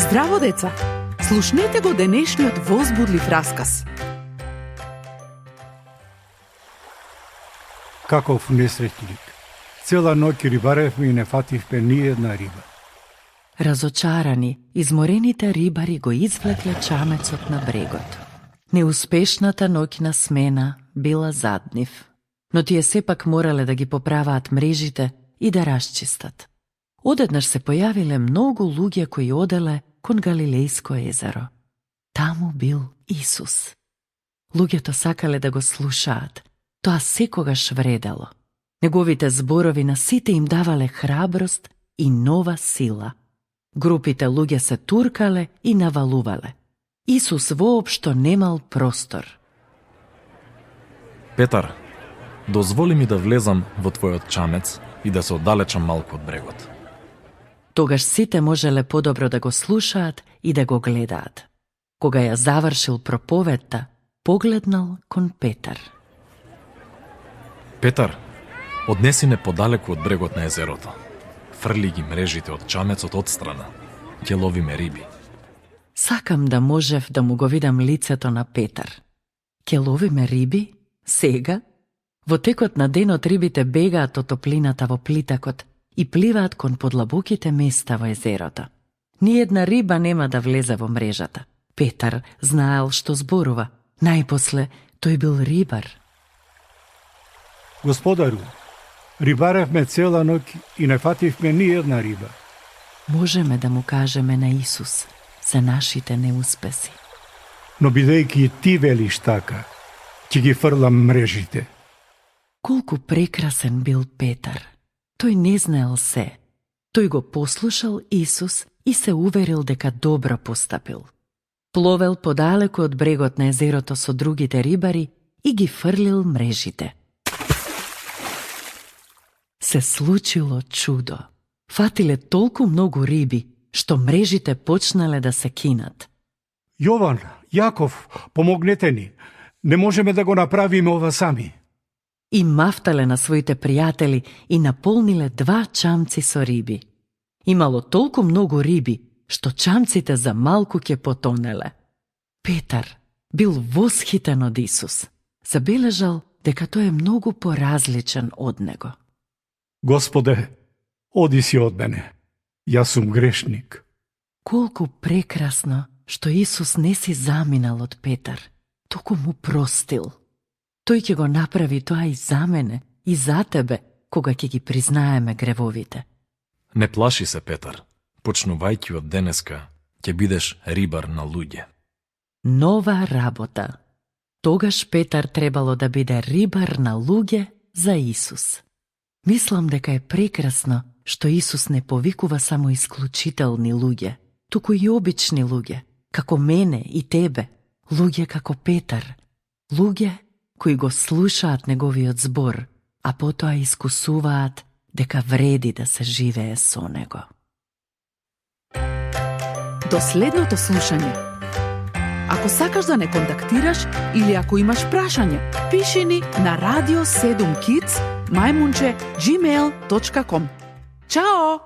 Здраво, деца! Слушнете го денешниот возбудлив расказ. Каков несреќник. Цела ноќ рибаревме и не фативме ни една риба. Разочарани, изморените рибари го извлекле чамецот на брегот. Неуспешната ноќна смена била зад нив, но тие сепак морале да ги поправаат мрежите и да расчистат. Одеднаш се појавиле многу луѓе кои оделе кон Галилејско езеро. Таму бил Исус. Луѓето сакале да го слушаат. Тоа секогаш вредело. Неговите зборови на сите им давале храброст и нова сила. Групите луѓе се туркале и навалувале. Исус воопшто немал простор. Петар, дозволи ми да влезам во твојот чамец и да се оддалечам малку од брегот. Тогаш сите можеле подобро да го слушаат и да го гледаат. Кога ја завршил проповедта, погледнал кон Петар. Петар, однеси не подалеку од брегот на езерото. Фрли ги мрежите од чамецот одстрана. Ќе ловиме риби. Сакам да можев да му го видам лицето на Петар. Ќе ловиме риби? Сега? Во текот на денот рибите бегаат од топлината во плитакот и пливаат кон подлабоките места во езерото. Ниедна риба нема да влезе во мрежата. Петар знаел што зборува. Најпосле тој бил рибар. Господару, рибаревме цела ноќ и не фативме ни една риба. Можеме да му кажеме на Исус за нашите неуспеси. Но бидејќи ти велиш така, ќе ги фрлам мрежите. Колку прекрасен бил Петар. Тој не знаел се. Тој го послушал Исус и се уверил дека добро постапил. Пловел подалеку од брегот на езерото со другите рибари и ги фрлил мрежите. Се случило чудо. Фатиле толку многу риби, што мрежите почнале да се кинат. Јован, Јаков, помогнете ни. Не можеме да го направиме ова сами. И мафтале на своите пријатели и наполниле 2 чамци со риби. Имало толку многу риби, што чамците за малку ќе потонеле. Петар бил восхитен од Исус. Забележал дека тој е многу поразличен од него. Господе, оди си од мене. Јас сум грешник. Колку прекрасно што Исус не си заминал од Петар, току му простил. Тој ќе го направи тоа и за мене, и за тебе, кога ќе ги признаеме гревовите. Не плаши се, Петар. Почнувајќи од денеска, ќе бидеш рибар на луѓе. Нова работа. Тогаш Петар требало да биде рибар на луѓе за Исус. Мислам дека е прекрасно што Исус не повикува само исклучителни луѓе, туку и обични луѓе, како мене и тебе, луѓе како Петар, луѓе кои го слушаат неговиот збор, а потоа искусуваат дека вреди да се живее со него. До следното слушање. Ако сакаш да не контактираш или ако имаш прашање, пиши ни на radio7kids@gmail.com. Чао!